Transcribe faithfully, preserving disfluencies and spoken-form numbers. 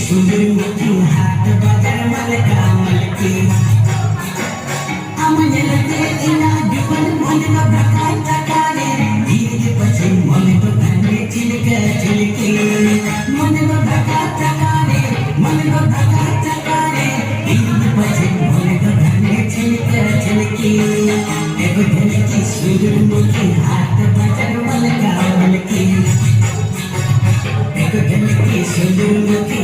ᱥᱩᱸᱫᱚᱨᱢᱩᱠᱷᱤ ᱦᱟᱴ ᱵᱟᱡᱟᱨ ᱢᱟᱞᱠᱟ ᱢᱟᱞᱠᱤ᱾ ᱟᱢ ᱧᱮᱞᱛᱮ ᱤᱧᱟᱹᱜ ᱡᱩᱣᱟᱹᱱ ᱢᱚᱱᱮ ᱫᱚ ᱫᱷᱟᱠᱟ ᱫᱷᱟᱠᱟ ᱨᱮ᱾ ᱤᱧ ᱯᱟᱪᱷᱮ ᱢᱚᱱᱮ ᱫᱚ ᱫᱷᱟᱱᱮ ᱪᱤᱞᱠᱟᱹ ᱪᱤᱞᱠᱤ᱾ ᱢᱚᱱᱮ ᱫᱚ ᱫᱷᱟᱠᱟ ᱫᱷᱟᱠᱟ ᱨᱮ, ᱢᱚᱱᱮ ᱫᱚ ᱫᱷᱟᱠᱟ ᱫᱷᱟᱠᱟ ᱨᱮ᱾ ᱤᱧ ᱯᱟᱪᱷᱮ ᱢᱚᱱᱮ ᱫᱚ ᱫᱷᱟᱱᱮ ᱪᱤᱞᱠᱟᱹ ᱪᱤᱞᱠᱤ᱾ ᱮᱜᱚ ᱰᱷᱮᱞᱠᱤ ᱥᱩᱸᱫᱚᱨᱢᱩᱠᱷᱤ ᱦᱟᱴ ᱵᱟᱡᱟᱨ ᱢᱟᱞᱠᱟ ᱢᱟᱞᱠᱤ᱾ ᱮᱜᱚ ᱰᱷᱮᱞᱠᱤ ᱥᱩᱸᱫᱚᱨᱢᱩᱠᱷᱤ